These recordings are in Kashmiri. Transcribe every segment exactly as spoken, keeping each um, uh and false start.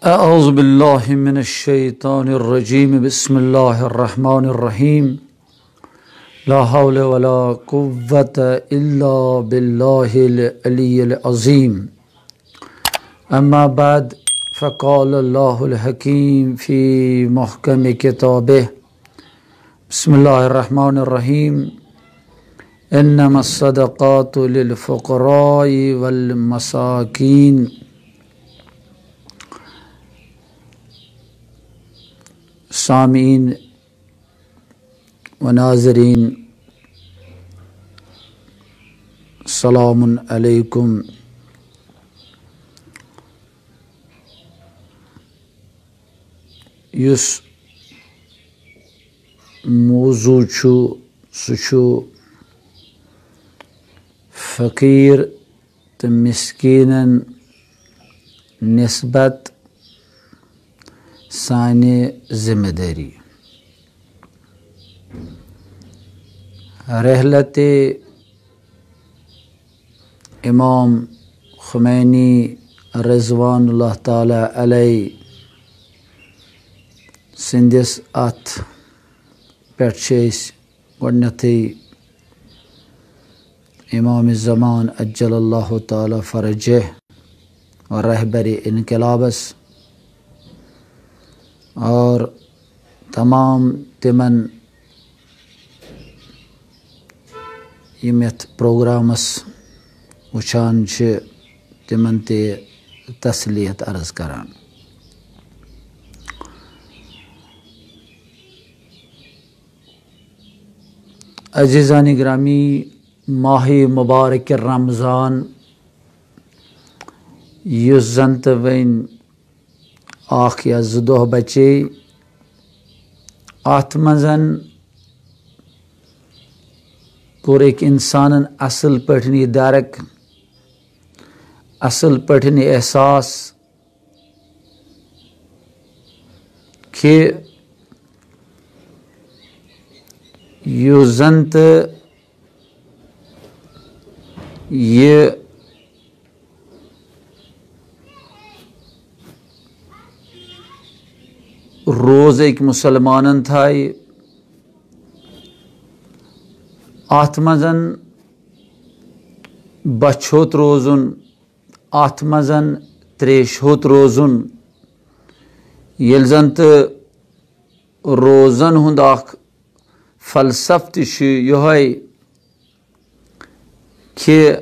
أعوذ بالله من الشيطان الرجيم. بسم الله الرحمن الرحيم. لا حول ولا قوة إلا بالله العلي العظيم. أما بعد، فقال الله الحكيم في محكم كتابه. بسم الله الرحمن الرحيم. إنما الصدقات للفقراء والمساكين. سامعین و ناظرین، سلام علیکم۔ یُس موضوع چھُ، سُہ چھُ فقیٖر تہٕ مِسکیٖنَن نِسبت سانہِ ذمہٕ دٲری۔ رحلت امام خمینی رضوان اللہ تعالیٰ علیہ سٕنٛدِس اَتھ پٮ۪ٹھ چھِ أسۍ گۄڈٕنٮ۪تھٕے امام زمان عجل اللہ تعالیٰ فرجہ و رہبر انقلابس اور تمام تِمن یِم یَتھ پروگرامس وٕچھان چھِ، تِمن تہِ تسلیت عرض کران۔ عزیزان گرامی، ماہ مبارک رمضان، یُس زن تہٕ وۄنۍ اکھ یا زٕ دۄہ بچے، اتھ منٛز کوٚر أکۍ انسانن اصل پٲٹھۍ یہِ درک، اصل پٲٹھۍ یہِ احساس کہِ یُس زن تہٕ یہِ روزٕ أکۍ مُسلمانن تھایہِ، اَتھ منٛز بۄچھِ ہوٚت روزُن، اَتھ منٛز تریشہِ ہوٚت روزُن، ییٚلہِ زن تہٕ روزن ہُنٛد اکھ فلسفہٕ تہِ چھُ یِہوٚے کہِ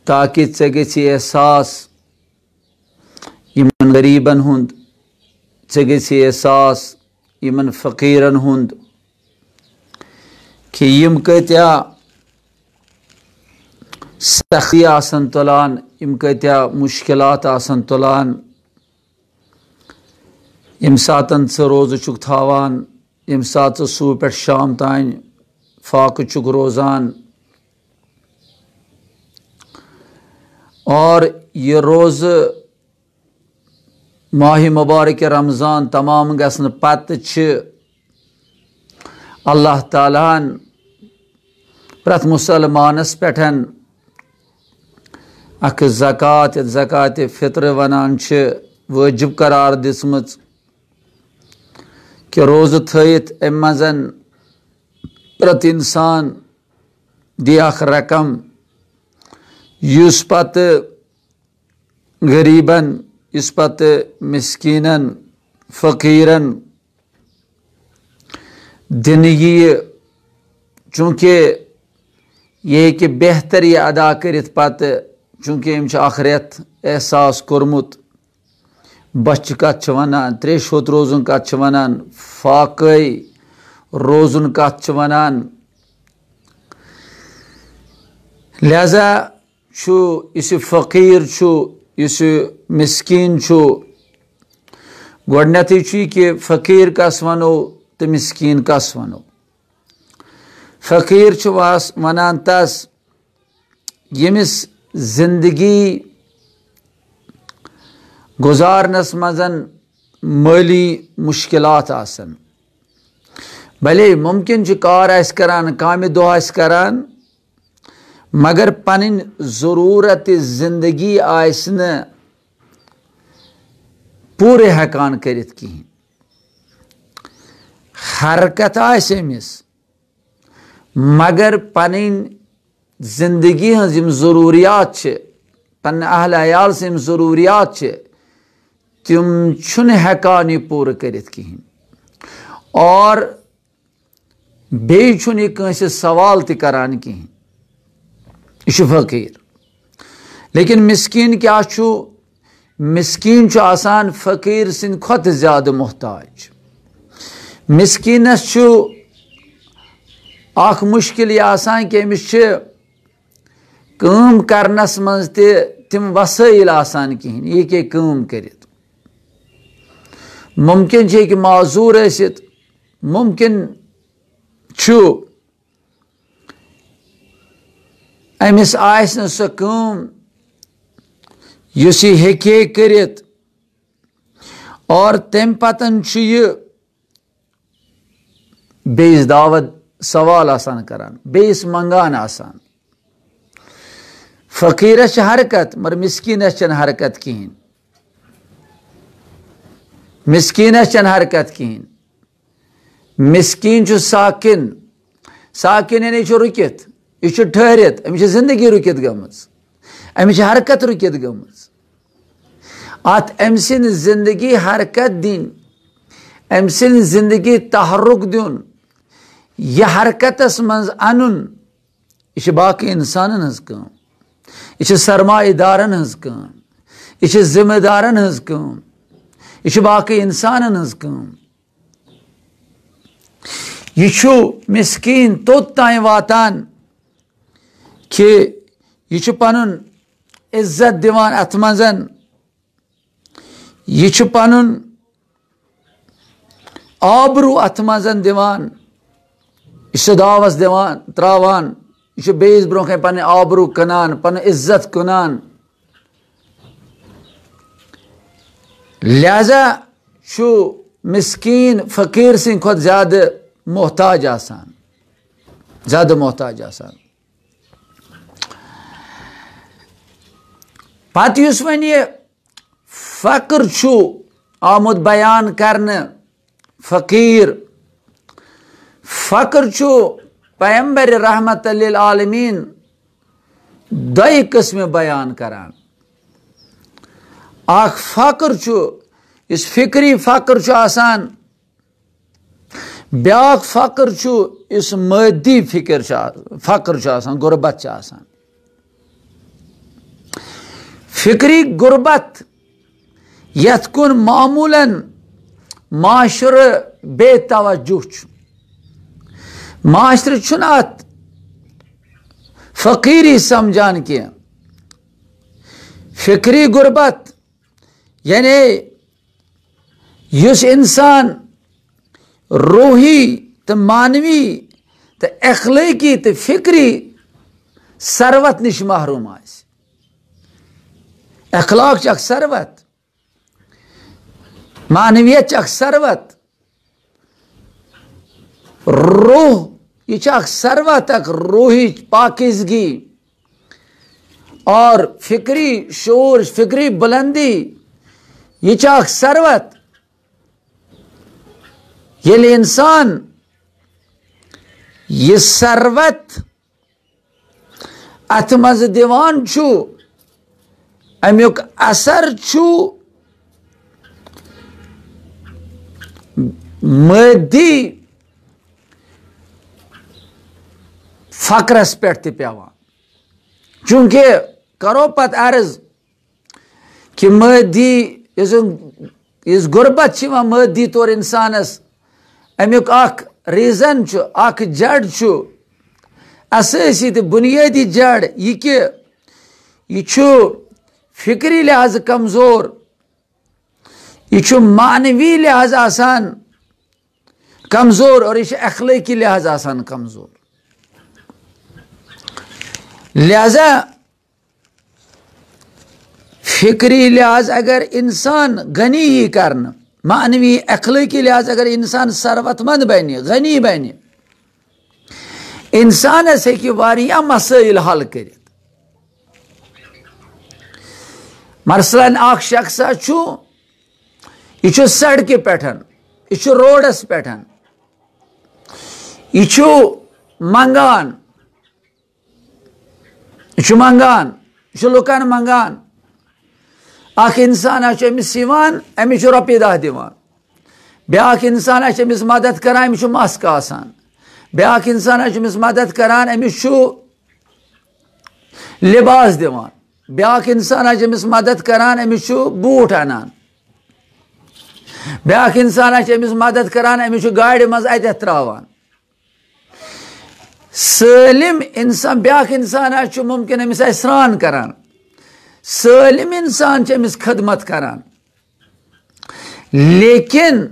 تاکہِ ژےٚ گژھِ احساس یِمن غریٖبن ہُنٛد، ژےٚ گژھِ احساس یِمن فقیٖرن ہُنٛد کہِ یِم کۭتیاہ سختی آسن تُلان، یِم کۭتیاہ مُشکِلات آسن تُلان۔ ییٚمہِ ساتَن ژٕ روزٕ چھُکھ تھاوان، ییٚمہِ ساتہٕ ژٕ صُبح پٮ۪ٹھ شام تام فاقہٕ چھُکھ روزان، اور یہِ روزٕ ماہِ مبارک رمضان تمام گژھنہٕ پتہٕ چھِ اللہ تعالیٰ ہن پرٛٮ۪تھ مُسلمانس پٮ۪ٹھ اکھ زکوٰۃ، یتھ زکوٰۃ فطر ونان چھِ، وٲجِب قرار دِژمٕژ کہِ روزٕ تھٲیِتھ اَمہِ منٛز پرٛٮ۪تھ انسان دی اکھ رقم، یُس پتہٕ غریٖبن، یُس پتہٕ مِسکیٖنن، فقیٖرن دِنہٕ یِیہِ، چوٗنٛکہِ یہِ ہیٚکہِ بہتر یہِ ادا کٔرِتھ پتہٕ، چوٗنٛکہِ أمۍ چھُ اکھ رٮ۪تھ احساس کوٚرمُت، بۄچھِ کتھ چھِ ونان، تریشہِ ہوٚت روزُن کتھ چھِ ونان، فاقے روزُن کتھ چھِ ونان۔ لہذا چھُ، یُس یہِ فقیٖر چھُ، یُس یہِ مِسکیٖن چھُ، گۄڈٕنٮ۪تھٕے چھُ یہِ کہِ فقیٖر کَس وَنو تہٕ مِسکیٖن کَس وَنو؟ فقیٖر چھُ واس-، وَنان تَس، ییٚمِس زِندگی گُزارنَس منٛز مٲلی مُشکِلات آسَن۔ بھلے مُمکِن چھُ کار آسہِ کَران، کامہِ دۄہ آسہِ کَران، مگر پنٕنۍ ضروٗرت زندگی آسہِ نہٕ پوٗرٕ ہٮ۪کان کٔرِتھ کِہیٖنۍ۔ حرکت آسہِ أمِس، مگر پنٕنۍ زندگی ہٕنٛز یِم ضروٗریات چھِ، پننہِ اہل عیال سٕنٛز یِم ضروٗریات چھِ، تِم چھُنہٕ ہٮ۪کان یہِ پوٗرٕ کٔرِتھ کِہیٖنۍ۔ اور بیٚیہِ چھُنہٕ یہِ کٲنٛسہِ سوال تہِ کران کِہیٖنۍ۔ یہِ چھُ فقیٖر۔ لیکن مسکیٖن کیٛاہ چھُ؟ مسکیٖن چھُ آسان فقیٖر سٕنٛدِ کھۄتہٕ زیادٕ محتاج۔ مسکیٖنَس چھُ اکھ مُشکِل یہِ آسان کہِ أمِس چھِ کٲم کرنَس منٛز تہِ تِم وسٲیِل آسان کِہیٖنۍ، یہِ ہیٚکہِ کٲم کٔرِتھ۔ مُمکِن چھُ یہِ ہیٚکہِ معذوٗر ٲسِتھ، مُمکِن چھُ أمِس آسہِ نہٕ سۄ کٲم یُس یہِ ہیٚکہِ ہے کٔرِتھ، اور تَمہِ پَتَن چھُ یہِ بیٚیِس دعوت سوال آسان کران، بیٚیِس منٛگان آسان۔ فقیٖرَس چھِ حرکت، مگر مسکیٖنَس چھَنہٕ حرکت کِہیٖنۍ۔ مسکیٖنَس چھَنہٕ حرکت کِہیٖنۍ۔ مسکیٖن چھُ ساکِن۔ ساکِن یعنی چھُ رُکِتھ، یہِ چھُ ٹھٔہرِتھ، أمِس چھِ زندگی رُکِتھ گٔمٕژ، أمِس چھِ حرکت رُکِتھ گٔمٕژ۔ اَتھ أمۍ سٕنٛدِ زندگی حرکت دِنۍ، أمۍ سٕنٛدِ زندگی تحرُک دیُن، یہِ حرکتَس منٛز اَنُن، یہِ چھِ باقٕے اِنسانَن ہٕنٛز کٲم، یہِ چھِ سرمایہِ دارَن ہٕنٛز کٲم، یہِ چھِ ذمہٕ دارَن ہٕنٛز کٲم، یہِ چھِ باقٕے اِنسانَن ہٕنٛز کٲم۔ یہِ چھُ مسکیٖن توٚت تام واتان کہِ یہِ چھُ پَنُن عزت دِوان اَتھ منٛز، یہِ چھُ پَنُن آبروٗ اَتھ منٛز دِوان، یہِ چھُ دعوس دِوان، ترٛاوان، یہِ چھُ بیٚیِس برٛونٛہہ کَنہِ پَنٕنۍ آبروٗ کٕنان، پَنُن عزت کٕنان۔ لہذا چھُ مسکیٖن فقیٖر سٕنٛدِ کھۄتہٕ زیادٕ محتاج آسان، زیادٕ محتاج آسان۔ پتہٕ یُس وۄنۍ یہِ فقر چھُ آمُت بیان کرنہٕ، فقیٖر، فقر چھُ پیمبر رحمت للعالمین دۄیہِ قٕسمہِ بیان کران۔ اکھ فقر چھُ، یُس فکری فقر چھُ آسان، بیاکھ فقر چھُ، یُس مٲدی فکر چھُ آ-، فقر چھُ آسان، غربت چھِ آسان۔ فکری غربت، یتھ کُن معمولاً معاشرٕ بے توجہ چھُ۔ معاشرٕ چھُنہٕ اتھ فقیری سمجھان کینٛہہ۔ فکری غربت، یعنی یُس انسان روحی تہٕ معنوی تہٕ اخلٲقی تہٕ فکری ثروت نِش محروم آسہِ۔ اخلاق چھِ اکھ ثروت، معنویت چھِ اکھ ثروت، روح، یہِ چھِ اکھ ثروت، اکھ روحی پاکیزگی اور فکری شور، فکری بلندی، یہِ چھِ اکھ ثروت۔ ییٚلہِ انسان یہِ ثروت اتھ منٛز دِوان چھُ، امیُک اثر چھُ مٲدی فقرس پٮ۪ٹھ تہِ پٮ۪وان۔ چوٗنٛکہِ کرو پتہٕ عرض کہِ مٲدی، یُس زن، یُس غربت چھِ یِوان مٲدی طور انسانس، امیُک اکھ ریزن چھُ، اکھ جڑ چھُ، اسٲسی تہٕ بنیٲدی جڑ یہِ کہِ یہِ چھُ فکری لحاظہٕ کمزور، یہِ چھُ معنوی لحاظہٕ آسان کمزور اور یہِ چھُ اخلٲقی لحاظہٕ آسان کمزور۔ لہذا فکری لحاظ اگر انسان غنی یی کرنہٕ، معنوی اخلٲقی لحاظ اگر انسان ثروت مند بنہِ، غنی بنہِ، انسانس ہیٚکہِ واریاہ مسٲیل حل کٔرِتھ۔ مثلاً اکھ شخصا چھُ یہِ چھُ سڑکہِ پٮ۪ٹھ، یہِ چھُ روڈس پٮ۪ٹھ، یہِ چھُ منگان، یہِ چھُ منگان، یہِ چھُ لُکن منگان۔ اکھ انسان چھُ أمِس یِوان، أمِس چھُ رۄپیہِ دَہ دِوان۔ بیٛاکھ انسان چھُ أمِس مدد کران، أمِس چھُ مَس کاسان۔ بیٛاکھ انسان چھُ أمِس مدد کران، أمِس چھُ لباس دِوان۔ بیٛاکھ انسان چھُ أمِس مدد کران، أمِس چھُ بوٗٹھ اَنان۔ بیٛاکھ انسان چھُ أمِس مدد کران، أمِس چھُ گاڑِ منٛز اَتٮ۪تھ ترٛاوان۔ سٲلِم انسان، بیٛاکھ انسان چھُ ممکن أمِس آسہِ سرٛان کران۔ سٲلِم انسان چھُ أمِس خدمت کران۔ لیکن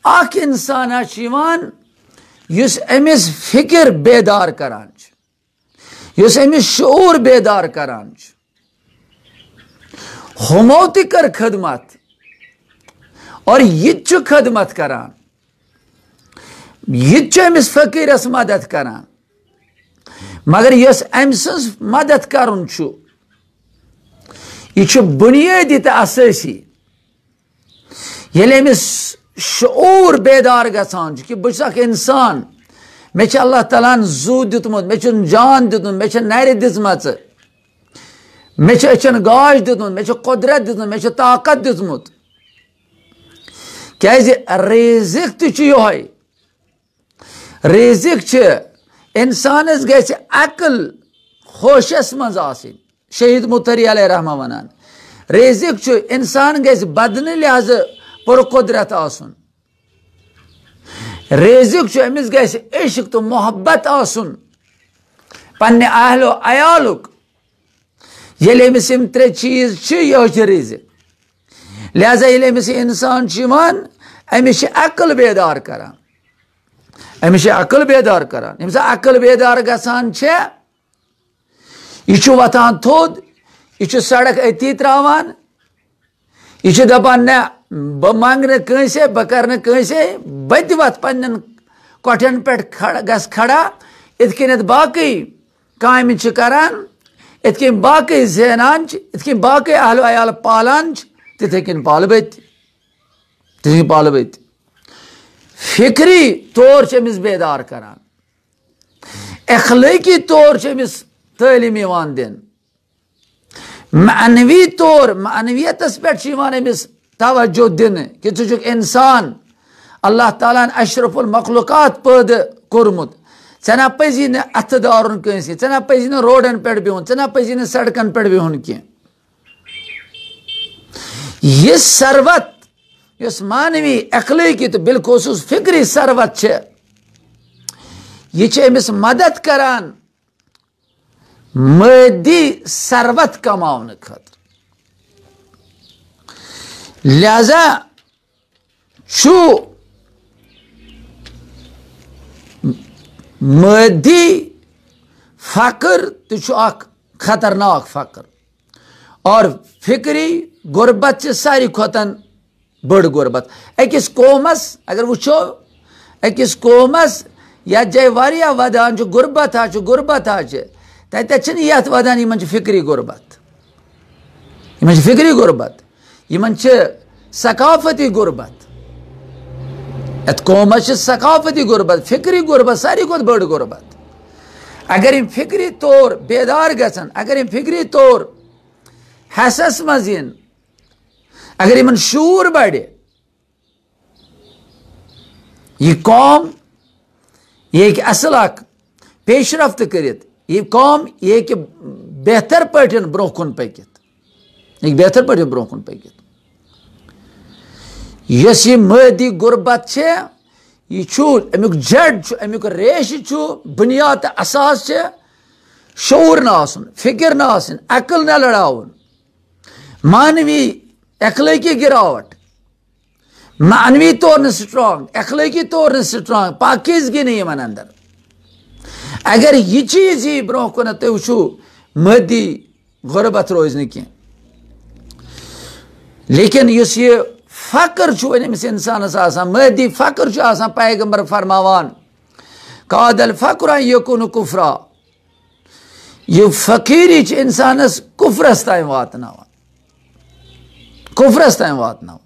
اکھ انسان چھُ یِوان، یُس أمِس فکر بیدار کران چھُ، یُس أمِس شعور بیدار کران چھُ۔ ہُمو تہِ کٔر خدمت، اور یہِ تہِ چھُ خدمت کران، یہِ تہِ چھُ أمِس فقیرس مدد کران۔ مگر یۄس أمۍ سٕنٛز مدد کرُن چھُ، یہِ چھُ بُنیٲدی تہٕ اسٲسی۔ ییٚلہِ أمِس شعور بیدار گژھان چھُ کہِ بہٕ چھُس اکھ انسان، مےٚ چھُ اللہ تعالیٰ ہن زُو دیُتمُت، مےٚ چھُن جان دیُتمُت، مےٚ چھِ نرِ دِژمَژٕ، مےٚ چھُ أچھن گاش دیُتمُت، مےٚ چھُ قۄدرت دیُتمُت، مےٚ چھُ طاقت دیُتمُت۔ کیازِ رزق تہِ چھُ یِہوٚے۔ رزق چھِ، انسانس گژھِ عقل ہوشس منٛز آسٕنۍ۔ شہید متحری علیہ رحمہ ونان، رزق چھُ، انسان گژھِ بدنہٕ لحاظہٕ پر قدرت آسُن۔ رزق چھُ، أمِس گژھِ عشق تہٕ محبت آسُن پننہِ اہل و عیالُک۔ ییٚلہِ أمِس یِم ترٛےٚ چیٖز چھِ، یہِ چھُ رزق۔ لہذا ییٚلہِ أمِس یہِ انسان چھُ یِوان، أمِس چھِ عقل بیدار کران۔ أمِس چھِ عقل بیدار کران۔ ییٚمہِ ساتہٕ عقل بیدار گژھان چھےٚ، یہِ چھُ وۄتھان تھوٚد، یہِ چھُ سڑک أتی ترٛاوان، یہِ چھُ دَپان، "نہ، بہٕ منٛگہٕ نہٕ کٲنٛسے، بہٕ کَرٕ نہٕ کٲنٛسے، بہٕ تہِ وَتھٕ پنٛنٮ۪ن کۄٹھٮ۪ن پٮ۪ٹھ کھڑ-، گژھٕ کھڑا، یِتھ کٔنٮ۪تھ باقٕے کامہِ چھِ کَران، یِتھ کٔنۍ باقٕے زینان چھِ، یِتھ کٔنۍ باقٕے اہل و عیال پالان چھِ، تِتھَے کٔنۍ پالہٕ بہٕ تہِ، تِتھَے کٔنۍ پالہٕ بہٕ تہِ۔" فِکری طور چھِ أمِس بیدار کَران، اخلٲقی طور چھِ أمِس تعلیٖم یِوان دِنہٕ۔ معنوی طور، معنویتس پٮ۪ٹھ چھُ یِوان أمِس توجہ دِنہٕ کہِ ژٕ چھُکھ انسان، اللہ تعالیٰ ہن اشرف المخلوقات پٲدٕ کوٚرمُت۔ ژےٚ نہ پزی نہٕ اتھٕ دارُن کٲنٛسہِ، ژےٚ نہ پزی نہٕ روڈن پٮ۪ٹھ بِہُن، ژےٚ نہ پزی نہٕ سڑکن پٮ۪ٹھ بِہُن کینٛہہ۔ یہِ ثروت، یۄس معنوی، اخلٲقی تہٕ بالخصوص فکری ثروت چھِ، یہِ چھِ أمِس مدد کران مٲدی ثروت کماونہٕ خٲطرٕ۔ لہذا چھُ مٲدی فقر تہِ چھُ اکھ خطرناک فقر، اور فکری غربت چھِ ساروی کھۄتن بٔڑ غربت۔ أکِس قومس اگر وٕچھو، أکِس قومس یتھ جایہِ واریاہ ودان چھُ، غربت ہا چھُ، غربت ہا چھِ، تتہِ چھِنہٕ یتھ ودان، یِمن چھِ فکری غربت، یِمن چھِ فکری غربت، یِمن چھِ ثقافتی غربت۔ یتھ قومس چھِ ثقافتی غربت، فکری غربت، ساروی کھۄتہٕ بٔڑ غربت۔ اگر یِم فکری طور بیدار گژھن، اگر یِم فکری طور حسس منٛز یِن، اگر یِمن شعور بڑِ، یہِ قوم، یہِ ہیٚکہِ اصل اکھ پیش رفت کٔرِتھ، یہِ قوم، یہِ ہیٚکہِ بہتر پٲٹھۍ برونٛہہ کُن پٔکِتھ، یہِ ہیٚکہِ بہتر پٲٹھۍ برونٛہہ کُن پٔکِتھ۔ یۄس یہِ مٲدی غربت چھِ، یہِ چھُ، امیُک جڑ چھُ، امیُک ریشہٕ چھُ، بنیاد تہٕ اساس چھِ شعور نہٕ آسُن، فکر نہٕ آسٕنۍ، عقل نہٕ لڑاوُن، معنوی اخلٲقی گراوٹ، معنوی طور نہٕ سٹرانگ، اخلٲقی طور نہٕ سٹرانگ، پاکیزگی نہٕ یِمن اندر۔ اگر یہِ چیٖز یی برونٛہہ کُن، تُہۍ وٕچھِو مٲدی غربت روزِ نہٕ کینٛہہ۔ لیکن یُس یہِ فقر چھُ وۄنۍ أمِس انسانس آسان، مٲدی فقر چھُ آسان، پیغمبر فرماوان، "کاد الفقر ان یکون کفرا"، یہِ فقیری چھِ انسانس کفرس تام واتناوان، کفرس تام واتناوان۔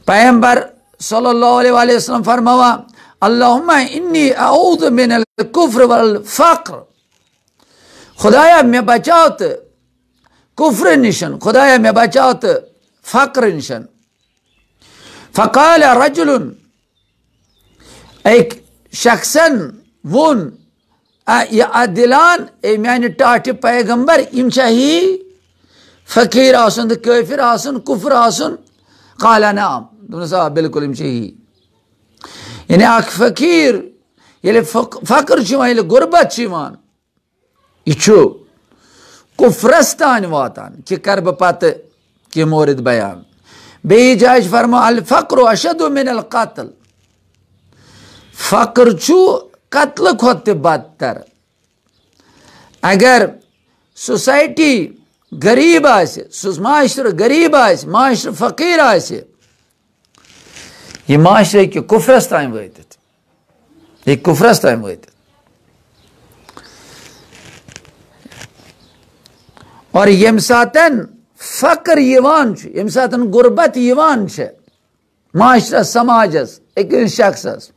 پیغمبر صلی اللہ علیہ وآلہ وسلم فرماوان، اللہم انی اعوذ من الکفر والفقر۔ خدایا، مےٚ بچاو تہٕ کفر نِشن، خدایا، مےٚ بچاو تہٕ فقر نِشن۔ فقال رجل، أکۍ شخصن ووٚن، "اَ، یہِ اَتھ دِلان، اے میانہِ ٹاٹھہِ پیغمبر، یِم چھا ہی فقیٖر آسُن تہٕ کٲفِر آسُن، کُفر آسُن؟" قال نعم، دوٚپنَس، "آ، بِلکُل، یِم چھِ ہی۔" یعنی اکھ فقیٖر، ییٚلہِ فق-، فقر چھُ یِوان، ییٚلہِ غُربت چھُ یِوان، یہِ چھُ کُفرس تام واتان۔ کہِ کرٕ بہٕ پتہٕ کینٛہہ مورد بیان۔ بیٚیہِ جایہِ چھِ فرمان، "الفقر اشد من القتل"۔ فقر چھُ قتلہٕ کھۄتہٕ تہِ بدتر۔ اگر سوسایٹی غریب آسہِ، سُہ معاشرٕ غریب آسہِ، معاشرٕ فقیٖر آسہِ، یہِ معاشرٕ ہیٚکہِ کُفرس تام وٲتِتھ۔ یہِ کُفرس تام وٲتِتھ۔ اور ییٚمہِ ساتن فقر یِوان چھُ، ییٚمہِ ساتن غُربت یِوان چھِ معاشرس، سماجس، أکِس شخصس،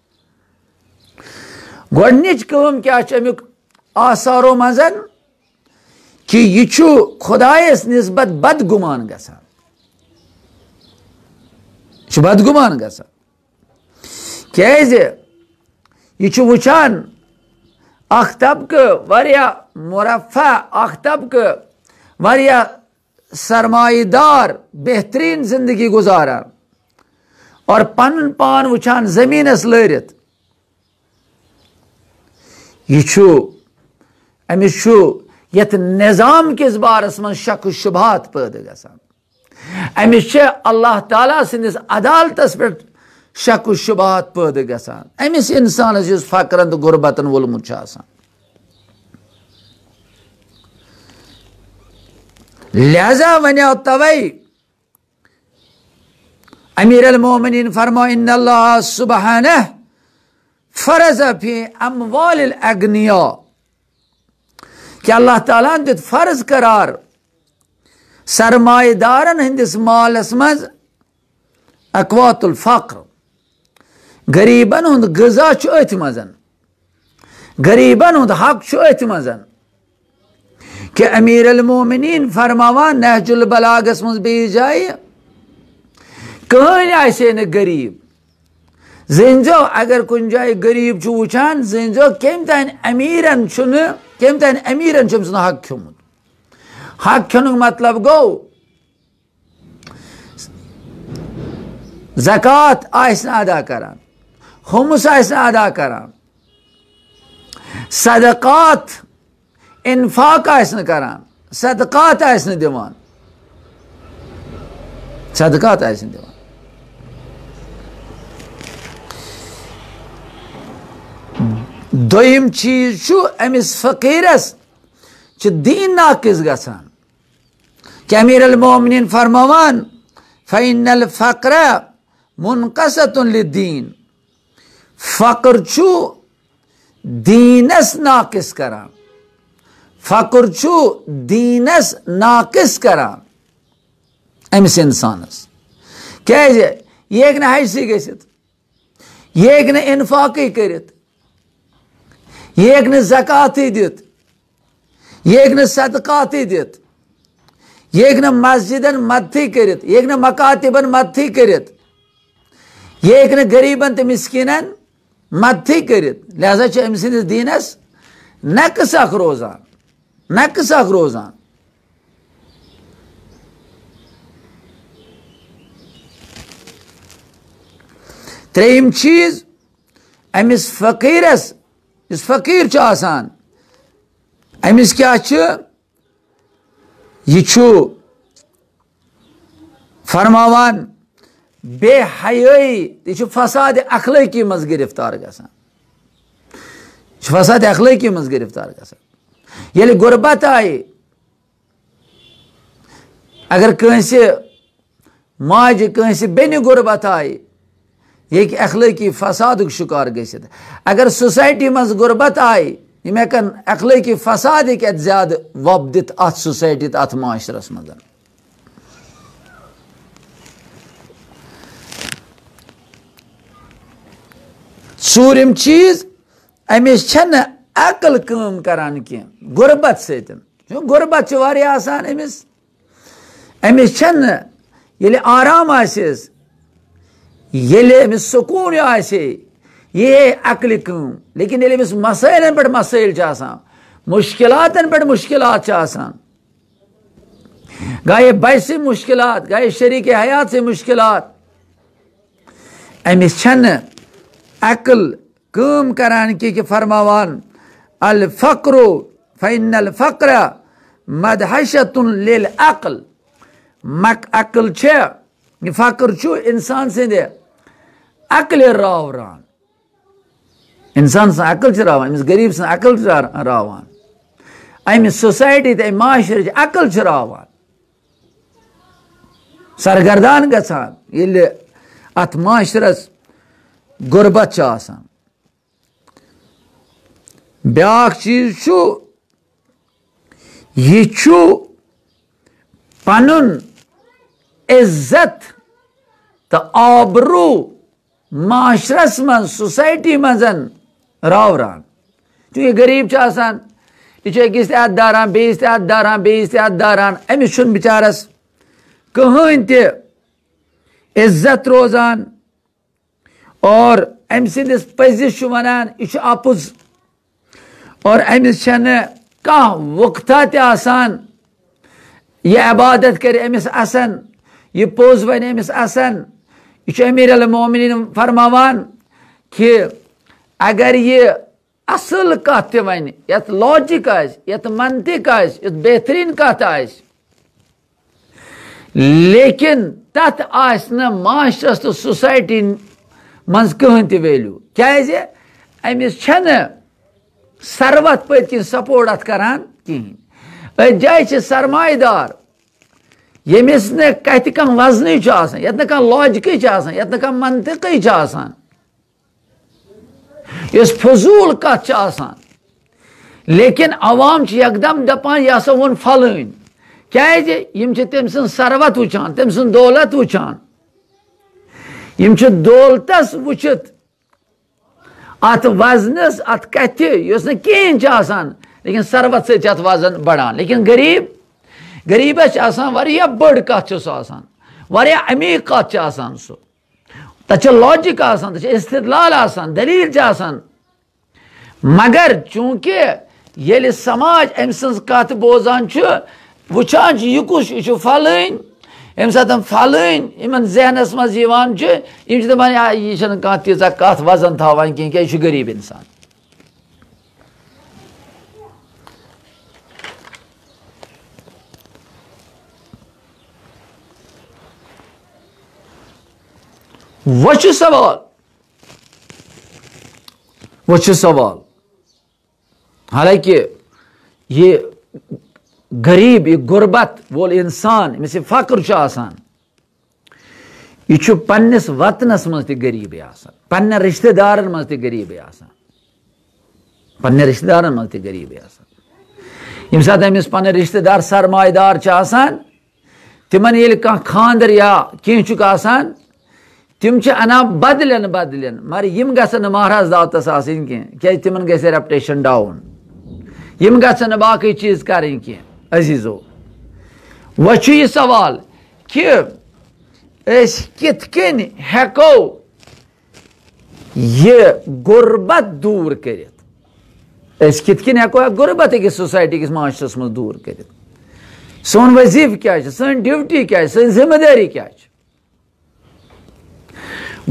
گۄڈٕنِچ کٲم کیٛاہ چھِ اَمیُک آثارو منٛزن؟ کہِ یہِ چھُ خۄدایس نسبت بدگُمان گژھان۔ یہِ چھُ بدگُمان گژھان۔ کیازِ؟ یہِ چھُ وٕچھان اکھ طبقہٕ واریاہ مرفع، اکھ طبقہٕ واریاہ سرمایہ دار، بہترین زندگی گزاران، اور پنُن پان وٕچھان زمینس لٲرِتھ۔ یہِ چھُ، أمِس چھُ یتھ نظام کِس بارس منٛز شک و شبہات پٲدٕ گژھان۔ أمِس چھِ اللہ تعالیٰ سٕنٛدِس عدالتس پٮ۪ٹھ شک و شبہات پٲدٕ گژھان، أمِس انسانس یُس فقرن تہٕ غربتن وولمُت چھُ آسان۔ لہذا ونیو توے امیر المومنین فرمو، ان اللہ سبحانہ فرض فی اموال الاغنیاء، کہ اللہ تعالیٰ ہن دیُت فرض قرار سرمایہ دارن ہٕنٛدِس مالس منٛز اقوات الفقر، غریبن ہُنٛد غذا چھُ أتھۍ منٛز، غریبن ہُنٛد حق چھُ أتھۍ منٛز۔ کہ امیر المومنین فرماوان نہج البلاغس منٛز بیٚیِس جایہِ، کٕہٕنۍ آسہِ ہے نہٕ غریب۔ زٲنۍزیو، اگر کُنہِ جایہِ غریب چھُ وٕچھان، زٲنۍزیو کٔمۍ تانۍ امیٖرن چھُنہٕ، کٔمۍ تانۍ امیٖرن چھُ أمۍ سُنٛد حق کھیوٚمُت۔ حق کھیوٚنُک مطلب گوٚو، زکوٰۃ آسہِ نہٕ ادا کران، خمس آسہِ نہٕ ادا کران، صدقات، انفاق آسہِ نہٕ کران، صدقات آسہِ نہٕ دِوان، صدقات آسہِ نہٕ دِوان۔ دوٚیِم چیٖز چھُ، أمِس فقیٖرس چھُ دیٖن ناقص گژھان۔ کہ امیر المومنین فرماوان، فإن الفقر منقصة للدین، فقر چھُ دیٖنس ناقص کران، فقر چھُ دیٖنس ناقص کران أمِس انسانس۔ کیازِ؟ یہِ ہیٚکہِ نہٕ حجسٕے گٔژھِتھ، یہِ ہیٚکہِ نہٕ انفاقٕے کٔرِتھ، یہِ ہیٚکہِ نہٕ زکاتٕے دِتھ، یہِ ہیٚکہِ نہٕ صدقاتٕے دِتھ، یہِ ہیٚکہِ نہٕ مسجدن مدتھٕے کٔرِتھ، یہِ ہیٚکہِ نہٕ مکاتبن مدتھٕے کٔرِتھ، یہِ ہیٚکہِ نہٕ غریبن تہٕ مسکیٖنن مدتھٕے کٔرِتھ۔ لہذا چھُ أمۍ سٕنٛدِس دیٖنس نقص اکھ روزان، نقص اکھ روزان۔ ترٛیٚیِم چیٖز، أمِس فقیٖرس، یُس فقیٖر چھُ آسان، أمِس کیٛاہ چھُ؟ یہِ چھُ فرماوان بے حیٲیی، یہِ چھُ فساد اخلٲقی منٛز گرفتار گژھان، یہِ چھُ فساد اخلٲقی منٛز گرفتار گژھان۔ ییٚلہِ غربت آیہِ، اگر کٲنٛسہِ ماجہِ، کٲنٛسہِ بیٚنہِ غربت آیہِ، یہِ ہیٚکہِ اخلٲقی فسادُک شکار گٔژھِتھ۔ اگر سوسایٹی منٛز غربت آیہِ، یِم ہیٚکن اخلٲقی فساد ہیٚکہِ اَتہِ زیادٕ وۄپدِتھ اَتھ سوسایٹی تہٕ اَتھ معاشرس منٛز۔ ژوٗرِم چیٖز، أمِس چھَنہٕ عقل کٲم کران کینٛہہ غربت سۭتۍ۔ چون غربت چھِ واریاہ آسان أمِس۔ أمِس چھَنہٕ، ییٚلہِ آرام آسٮ۪س، ییٚلہِ أمِس سکوٗن آسہِ، یہِ ہے عقلہِ کٲم۔ لیکن ییٚلہِ أمِس مسٲیلَن پٮ۪ٹھ مسٲیِل چھِ آسان، مُشکِلاتَن پٮ۪ٹھ مُشکِلات چھِ آسان، گاہے بَچہِ سٕے مُشکِلات، گاہے شریٖک حیات سٕے مُشکِلات، أمِس چھَنہٕ عقل کٲم کران کہِ، کہِ فرماوان، "الفقر، فإن الفقر مدحشة للعقل"۔ مک-، عقل چھِ، یہِ فقر چھُ اِنسان سٕنٛدِ عقلہِ راوران۔ اِنسان سٕنٛز عقل چھِ راوان، أمِس غریٖب سٕنٛز عقل چھِ را-، راوان۔ اَمہِ سوسایٹی تہٕ اَمہِ معاشرٕچ عقل چھِ راوان۔ سرگردان گژھان، ییٚلہِ اَتھ معاشرس غربت چھِ آسان۔ بیٛاکھ چیٖز چھُ، یہِ چھُ پنُن عزت تہٕ آبروٗ معاشرس منٛز، سوسایٹی منٛز راوران۔ چونکہ غریٖب چھُ آسان، یہِ چھُ أکِس تہِ اَتھٕ داران، بیٚیِس تہِ اَتھٕ داران، بیٚیِس تہِ اَتھٕ داران، أمِس چھُنہٕ بِچارس کٕہٕنۍ تہِ عزت روزان۔ اور أمۍ سٕنٛدِس پٔزِس چھُ وَنان، یہِ چھُ اَپُز۔ اور أمِس چھَنہٕ کانٛہہ وۄختہ تہِ آسان، یہِ عبادت کَرِ أمِس اَسَن، یہِ پوٚز وَنہِ أمِس اَسَن۔ یہِ چھُ امیر المومنین فرماوان کہِ اگر یہِ اصل کتھ تہِ ونہِ، یتھ logic آسہِ، یتھ منطق آسہِ، یتھ بہترین کتھ آسہِ، لیکن تتھ آسہِ نہٕ معاشرس تہٕ سوسایٹی منٛز کٕہٕنۍ تہِ value۔ کیازِ؟ أمِس چھنہٕ ثروت پٔتۍ کِنۍ support اتھ کران کِہیٖنۍ۔ أتھۍ جایہِ چھِ سرمایہ دار، ییٚمِس نہٕ کتھِ کانٛہہ وزنٕے چھُ آسان، یتھ نہٕ کانٛہہ logic چھُ آسان، یتھ نہٕ کانٛہہ منطقٕے چھُ آسان، یۄس فضوٗل کتھ چھِ آسان، لیکن عوام چھِ یکدم دپان، "یہِ ہسا ووٚن فلٲنۍ"۔ کیازِ؟ یِم چھِ تٔمۍ سٕنٛز ثروت وٕچھان، تٔمۍ سٕنٛز دولت وٕچھان۔ یِم چھِ دولتس وٕچھِتھ اتھ وزنس، اتھ کتھِ، یۄس نہٕ کِہیٖنۍ چھِ آسان، لیکن ثروت سۭتۍ چھِ اتھ وزن بڑان۔ لیکن غریب، غریبس چھِ آسان واریاہ بٔڑ کتھ چھِ سۄ آسان، واریاہ عمیٖق کتھ چھِ آسان سُہ۔ تتھ چھِ logic آسان، تتھ چھِ استدلال آسان، دلیل چھِ آسان۔ مگر چونکہ ییٚلہِ سماج أمۍ سٕنٛز کتھ بوزان چھُ، وٕچھان چھُ، یہِ کُس چھُ؟ یہِ چھُ فلٲنۍ۔ ییٚمہِ ساتہٕ فلٲنۍ یِمن ذہنس منٛز یِوان چھُ، یِم چھِ دپان، "یا، یہِ چھنہٕ کانٛہہ تیٖژاہ کتھ وزن تھاوان کینٛہہ، کیٛازِ یہِ چھُ غریٖب انسان۔" وۄنۍ چھُ سوال، وۄنۍ چھُ سوال، حالانکہ یہِ غریب، یہِ غربت وول انسان، ییٚمِس یہِ فقر چھُ آسان، یہِ چھُ پننِس وطنس منٛز تہِ غریٖبٕے آسان، پننٮ۪ن رشتہٕ دارن منٛز تہِ غریٖبٕے آسان، پننٮ۪ن رشتہٕ دارن منٛز تہِ غریٖبٕے آسان۔ ییٚمہِ ساتہٕ أمِس پنٕنۍ رشتہٕ دار سرمایہِ دار چھِ آسان، تِمن ییٚلہِ کانٛہہ خانٛدر یا کینٛہہ چھُکھ آسان، تِم چھِ انان بدلٮ۪ن بدلٮ۪ن، مگر یِم گژھن نہٕ مہراز دعوتس آسٕنۍ کینٛہہ، کیازِ تِمن گژھِ reputation down، یِم گژھن نہٕ باقٕے چیٖز کرٕنۍ کینٛہہ۔ عزیزو، وۄنۍ چھُ یہِ سوال کہِ أسۍ کِتھ کٔنۍ ہٮ۪کو یہِ غربت دوٗر کٔرِتھ؟ أسۍ کِتھ کٔنۍ ہٮ۪کو یہِ غربت أکِس سوسایٹی، أکِس معاشرس منٛز دوٗر کٔرِتھ؟ سون وظیفہٕ کیٛاہ چھُ؟ سٲنۍ duty کیٛاہ چھِ؟ سٲنۍ ذمہٕ دٲری کیٛاہ چھِ؟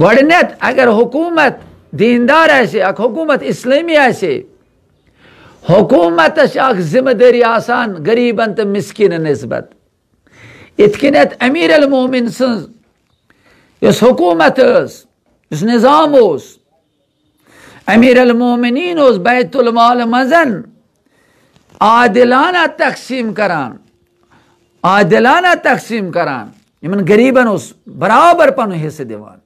گۄڈٕنٮ۪تھ، اگر حکوٗمت دیٖندار آسہِ، اکھ حکوٗمت اسلٲمی آسہِ، حکوٗمتس چھِ اکھ ذمہٕ دٲری آسان غریٖبن تہٕ مِسکیٖنن نسبت۔ یِتھ کٔنٮ۪تھ امیر المومن سٕنٛز یۄس حکوٗمت ٲس، یُس نظام اوس، امیر المومنین اوس بیت المال منٛز عادلانہ تقسیم کران، عادلانہ تقسیم کران، یِمن غریٖبن اوس برابر پنُن حصہٕ دِوان۔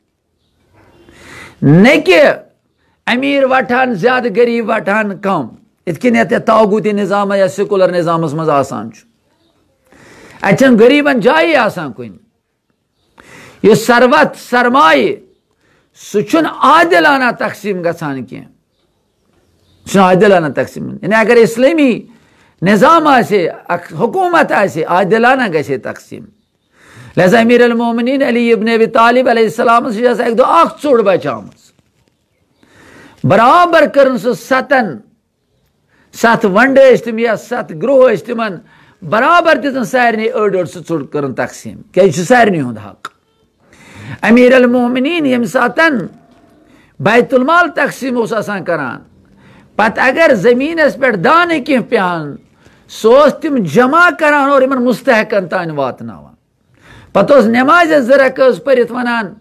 نہ کہِ امیر وٹان زیادٕ، غریٖب وٹان کم، یِتھ کٔنۍ یتھ طاغوتی نظام یا secular نظامس منٛز آسان چھُ۔ اتہِ چھنہٕ غریٖبن جایی آسان کُنہِ۔ یہِ ثروت، سرمایہِ، سُہ چھُنہٕ عادلانہ تقسیٖم گژھان کینٛہہ۔ سُہ چھُنہٕ عادلانہ تقسیٖم۔ یعنی اگر اسلٲمی نظام آسہِ، اکھ حکوٗمت آسہِ، عادلانہ گژھِ ہے تقسیٖم۔ لہذا امیر المومنین علی ابن ابی طالب علیہ السلامس چھِ اَسہِ اَکہِ دۄہ اکھ ژوٚڑ بچٲومٕژ۔ برابر کٔرٕن سُہ ستن، ستھ ونڈٕ ٲسۍ تِم یا ستھ گروہ ٲسۍ تِمن، برابر دِژٕن سارنٕے أڑ أڑ سُہ ژوٚڑ کٔرٕن تقسیٖم، کیازِ یہِ چھُ سارنٕے ہُنٛد حق۔ امیر المومنین ییٚمہِ ساتن بیت المال تقسیٖم اوس آسان کران، پتہٕ اگر زٔمیٖنس پٮ۪ٹھ دانہٕ کینٛہہ پیٚہن، سُہ اوس تِم جمع کران اور یِمن مستحقن تام واتناوان۔ پتہٕ اوس نمازِ زٕ رکعت پٔرِتھ ونان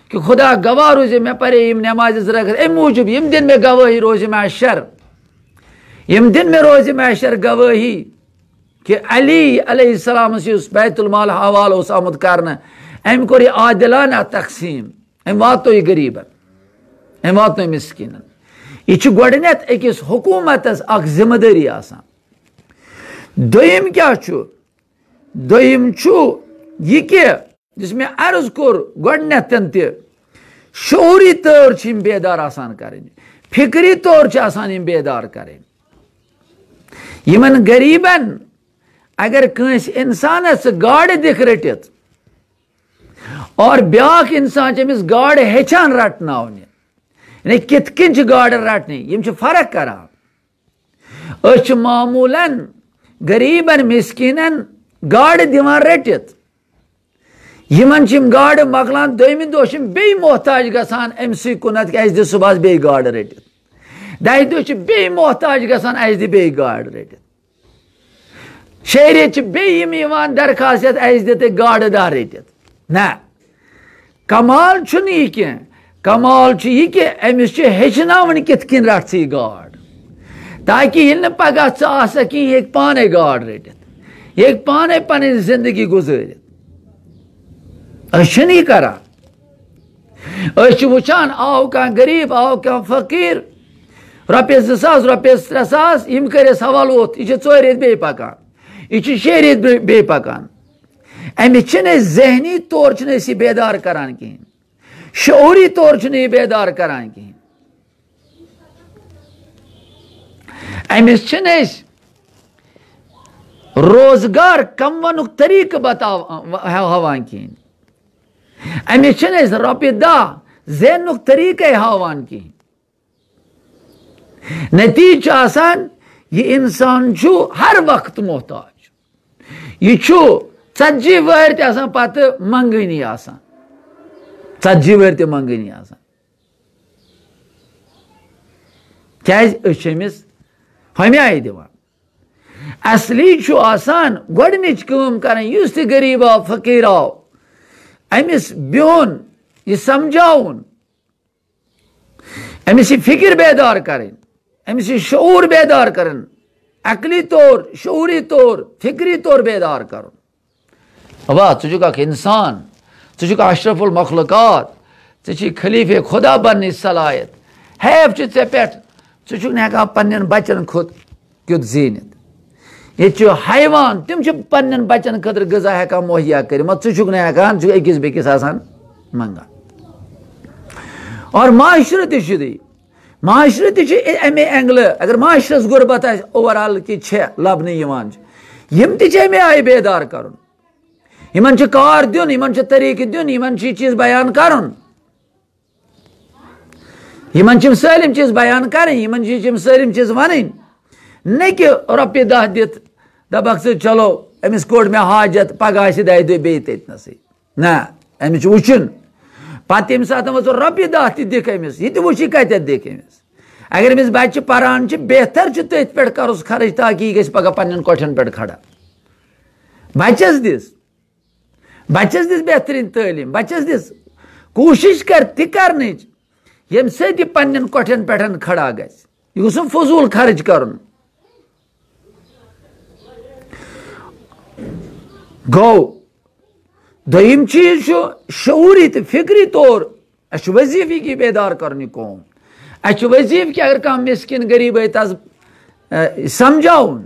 کہِ خدا گواہ روزِ، مےٚ پرے یِم نمازِ زٕ رکعت امہِ موٗجوٗب، یِم دِن مےٚ گوٲہی روزِ محشر، یِم دِن مےٚ روزِ محشر گوٲہی کہِ علی علیہ السلامس یُس بیت المال حوالہٕ اوس آمُت کرنہٕ، أمۍ کوٚر یہِ عادلانہ تقسیٖم، أمۍ واتنو یہِ غریٖبن، أمۍ واتنو یہِ مسکیٖنن۔ یہِ چھُ گۄڈٕنیتھ أکِس حکوٗمتس اکھ ذمہٕ دٲری آسان۔ دوٚیِم کیٛاہ چھُ؟ دوٚیِم چھُ یہِ کہِ یُس مےٚ عرض کوٚر گۄڈٕنیتھ تہِ، شعوٗری طور چھِ یِم بیدار آسان کرٕنۍ، فکری طور چھِ آسان یِم بیدار کرٕنۍ۔ یِمن غریٖبن اگر کٲنٛسہِ انسانس ژٕ گاڈٕ دِکھ رٔٹِتھ اور بیٛاکھ انسان چھِ أمِس گاڈٕ ہیٚچھان رٹناونہِ، یعنی کِتھ کٔنۍ چھِ گاڈٕ رٹنہِ، یِم چھِ فرق کران۔ أسۍ چھِ معموٗلاً غریٖبن مسکیٖنن گاڈٕ دِوان رٔٹِتھ۔ یِمن چھِ یِم گاڈٕ مۄکلان، دوٚیمہِ دۄہ چھِ یِم بیٚیہِ محتاج گژھان أمۍ سٕے کُنتھ کہِ اَسہِ دِ صُبحس بیٚیہِ گاڈٕ رٔٹِتھ۔ دَہہِ دۄہ چھِ بیٚیہِ محتاج گژھان اَسہِ دِ بیٚیہِ گاڈٕ رٔٹِتھ۔ شیٚیہِ ریٚتۍ چھِ بیٚیہِ یِم یِوان درخواست ہٮ۪تھ، اَسہِ دِ تُہۍ گاڈٕ دَہ رٔٹِتھ۔ نہ، کمال چھُنہٕ یہِ کینٛہہ، کمال چھُ یہِ کہِ أمِس چھِ ہیٚچھناوٕنۍ کِتھ کٔنۍ رَٹھ ژٕ یہِ گاڈ، تاکہِ ییٚلہِ نہٕ پگاہ ژٕ آسکھ کِہیٖنۍ، یہِ ہیٚکہِ پانَے گاڈ رٔٹِتھ، یہِ ہیٚکہِ پانَے پنٕنۍ زندگی گُزٲرِتھ۔ أسۍ چھِنہٕ یہِ کران۔ أسۍ چھِ وٕچھان، آو کانٛہہ غریٖب، آو کانٛہہ فقیٖر، رۄپیَس زٕ ساس، رۄپیَس ترٛےٚ ساس، یِم کٔرِس حوالہٕ اوٚتھ، یہِ چھِ ژورِ ریٚتۍ بیٚیہِ پکان، یہِ چھِ شیٚیہِ ریٚتۍ بیٚیہِ، بیٚیہِ پکان۔ أمِس چھِنہٕ أسۍ ذہنی طور چھِنہٕ أسۍ یہِ بیدار کران کِہیٖنۍ، شعوٗری طور چھِنہٕ یہِ بیدار کران کِہیٖنۍ۔ أمِس چھِنہٕ أسۍ روزگار کماونُک طریٖقہٕ بتاو-، ہاوان کِہیٖنۍ۔ أمِس چھِنہٕ أسۍ رۄپیہِ دَہ زیننُک طریٖقَے ہاوان کِہیٖنۍ۔ نتیٖجہٕ چھُ آسان، یہِ اِنسان چھُ ہر وقتہٕ محتاج۔ یہِ چھُ ژتجی وٕہٕرۍ تہِ آسان پتہٕ منٛگٲنی آسان۔ ژتجی وٕہٕرۍ تہِ منٛگٲنی آسان۔ کیٛازِ؟ أسۍ چھِ أمِس ہۄمہِ آیہِ دِوان۔ اصلی چھُ آسان گۄڈٕنِچ کٲم کرٕنۍ، یُس تہِ غریٖب آو، فقیٖر آو، أمِس بِہُن، یہِ سمجھاوُن، أمِس یہِ فکر بیدار کرٕنۍ، أمِس یہِ شعوٗر بیدار کرٕنۍ، عقلی طور، شعوٗری طور، فکری طور بیدار کرُن۔ بابا، ژٕ چھُکھ اکھ انسان، ژٕ چھُکھ اشرف المخلوقات، ژٕ چھُے خلیفہ خدا بننٕچ صلاحیت۔ حیف چھُ ژےٚ پٮ۪ٹھ، ژٕ چھُکھ نہٕ ہٮ۪کان پننٮ۪ن بچن کھۄتہٕ کیُتھ زیٖنِتھ۔ ییٚتہِ چھُ حیوان، تِم چھِ پننٮ۪ن بچن خٲطرٕ غذا ہٮ۪کان مہیا کٔرِتھ، مگر ژٕ چھُکھ نہٕ ہٮ۪کان، ژٕ چھُکھ أکِس بیٚکِس آسان منٛگان۔ اور معاشرٕ تہِ چھُ دی، معاشرٕ تہِ چھُ اے-، امے اینگلہٕ، اگر معاشرس غربت آسہِ، اوور آل کہِ چھےٚ لبنہٕ یِوان چھِ، یِم تہِ چھِ امے آیہِ بیدار کرُن۔ یِمن چھُ کار دیُن، یِمن چھُ طریٖقہٕ دیُن، یِمن چھُ یہِ چیٖز بیان کرُن۔ یِمن چھِ یِم سٲلِم چیٖز بیان کرٕنۍ، یِمن چھِ یِم سٲلِم چیٖز ونٕنۍ۔ نہ کہِ رۄپیہِ دَہ دِتھ دپکھ ژٕ، چلو، أمِس کوٚڑ مےٚ حاجت، پگاہ آسہِ دَہہِ دۄہہِ بیٚیہِ تٔتنَسٕے۔ نہ، أمِس چھُ وٕچھُن۔ پتہٕ ییٚمہِ ساتہٕ وۄنۍ ژٕ رۄپیہِ دَہ تہِ دِکھ أمِس، یہِ تہِ وٕچھ یہِ کتٮ۪تھ دِکھ أمِس۔ اگر أمِس بچہِ پران چھِ، بہتر چھُ تٔتھۍ پٮ۪ٹھ کرُس خرٕچ، تاکہِ یہِ گژھِ پگاہ پننٮ۪ن کۄٹھٮ۪ن پٮ۪ٹھ کھڑا۔ بچس دِس، بچس دِس بہترین تعلیٖم، بچس دِس کوٗشش کر تہِ کرنٕچ، ییٚمہِ سۭتۍ یہِ پننٮ۪ن کۄٹھٮ۪ن پٮ۪ٹھ کھڑا گژھِ۔ یہِ گوٚژھ نہٕ فضوٗل خرٕچ کرُن۔ گوٚو، دوٚیِم چیٖز چھُ شعوٗری تہٕ فکری طور اَسہِ چھُ وظیٖفہٕ یہِ بیدار کرُن یہِ قوم۔ اَسہِ چھُ وظیٖفہٕ کہِ اگر کانٛہہ مِسکیٖن غریٖب آیہِ تَس، اَ، سمجھاوُن۔